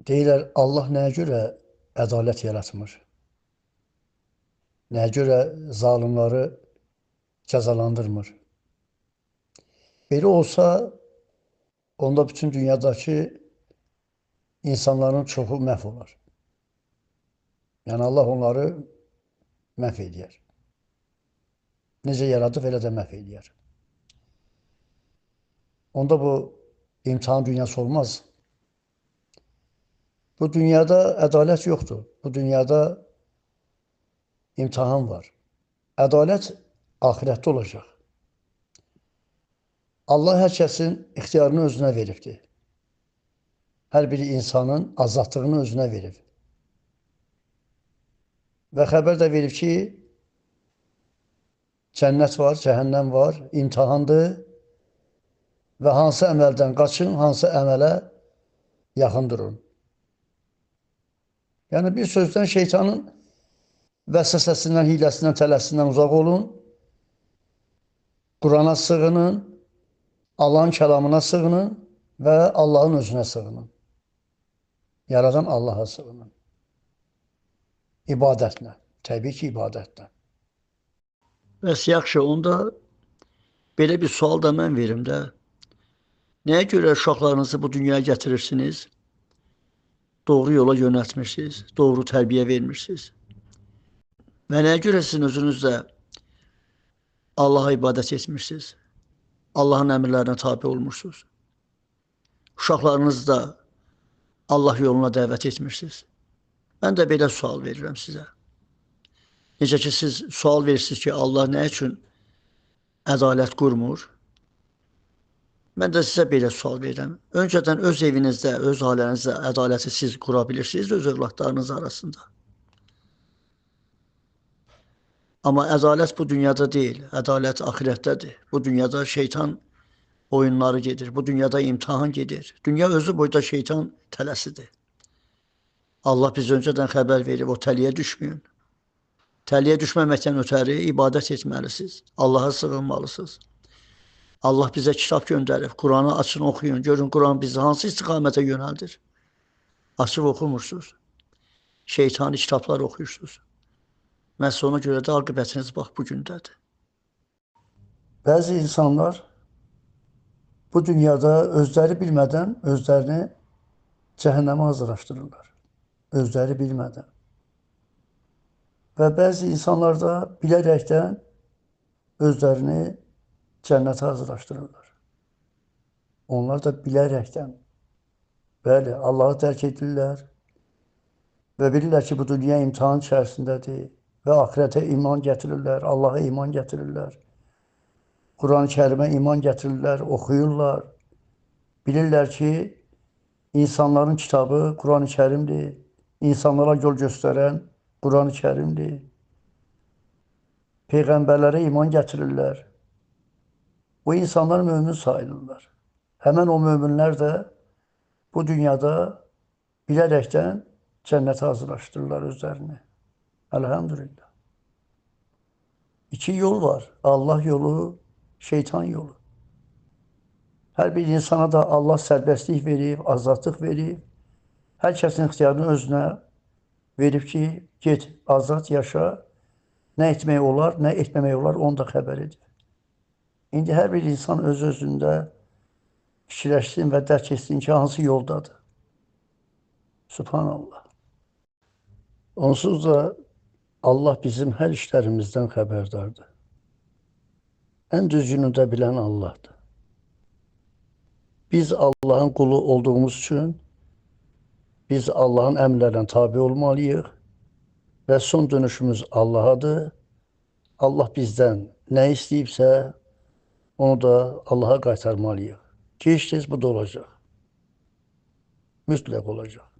Deyirlər, Allah nəyə görə ədalət yaratmır? Nəyə görə zalimları cəzalandırmır? Belə olsa, onda bütün dünyadakı insanların çoxu məhv olar. Yəni, Allah onları məhv eləyər. Necə yaradıb, elə də məhv eləyər. Onda bu imtahan dünyası olmaz. Bu dünyada ədalət yoxdur. Bu dünyada imtahan var. Ədalət axirətdə olacaq. Allah hər kəsin ixtiyarını özünə veribdir. Hər bir insanın azadlığını özünə verib. Və xəbər də verib ki, cənnət var, cəhənnəm var, imtahandır və hansı əməldən qaçın, hansı əmələ yaxın durun. Yəni, bir sözdən şeytanın vəsvəsəsindən, hiləsindən, tələsindən uzaq olun, Qurana sığının, Allahın kəlamına sığının və Allahın özünə sığının. Yaradan Allaha sığının. İbadətlə, təbii ki, ibadətlə. Bəs yaxşı, onda belə bir sual da mən verim də. Nəyə görə uşaqlarınızı bu dünyaya gətirirsiniz? Doğru yola yönəltmirsiniz, doğru tərbiyə vermirsiniz. Və nəyə görə sizin özünüz də Allaha ibadət etmirsiniz? Allahın əmrlərinə tabi olmursunuz. Uşaqlarınızı da Allah yoluna dəvət etmirsiniz. Mən də belə sual verirəm sizə. Necə ki, siz sual verirsiniz ki, Allah nə üçün ədalət qurmur? Mən də sizə belə sual verirəm. Öncədən öz evinizdə, öz ailənizdə ədaləti siz qura bilirsiniz, öz övladlarınız arasında. Amma ədalət bu dünyada deyil, ədalət axirətdədir. Bu dünyada şeytan oyunları gedir, bu dünyada imtahan gedir. Dünya özü boyda şeytan tələsidir. Allah biz öncədən xəbər verib, o tələyə düşməyin. Tələyə düşməməkdən ötəri ibadət etməlisiniz, Allaha sığınmalısınız. Allah bizə kitab göndərib, Quranı açın, oxuyun, görün Quran bizi hansı istiqamətə yönəldir. Açıb oxumursunuz, şeytani kitablar oxuyursunuz. Məhz ona görə də aqibətiniz bax bu gündədir. Bəzi insanlar bu dünyada özləri bilmədən özlərini cəhənnəmə hazırlaşdırırlar. Özləri bilmədən. Və bəzi insanlar da bilərəkdən özlərini cənnətə hazırlaşdırırlar. Onlar da bilərəkdən, bəli, Allahı tərk edirlər və bilirlər ki, bu dünya imtahan içərisindədir və axirətə iman gətirirlər, Allaha iman gətirirlər, Quran-ı Kərimə iman gətirirlər, oxuyurlar. Bilirlər ki, insanların kitabı Quran-ı Kərimdir, insanlara yol göstərən Quran-ı Kərimdir. Peyğəmbərlərə iman gətirirlər. Bu insanlar mömin sayılırlar. Həmən o möminlər də bu dünyada bilərəkdən cənnətə hazırlaşdırırlar özlərini. Elhamdülillah. İki yol var. Allah yolu, şeytan yolu. Hər bir insana da Allah sərbəstlik verib, azadlıq verib. Hər kəsin ixtiyarını özünə verib ki, get, azad yaşa. Nə etmək olar, nə etməmək olar, onu da xəbər edib. İndi hər bir insan öz-özündə fikirləşsin və dərk etsin ki, hansı yoldadır. Subhanallah. Onsuz da Allah bizim hər işlərimizdən xəbərdardır. Ən düzgünü də bilən Allahdır. Biz Allahın qulu olduğumuz üçün biz Allahın əmrlərinə tabi olmalıyıq və son dönüşümüz Allahadır. Allah bizdən nə istəyibsə, onu da Allaha qaytarmalıyıq. Gec-tez bu da olacaq. Mütləq olacaq.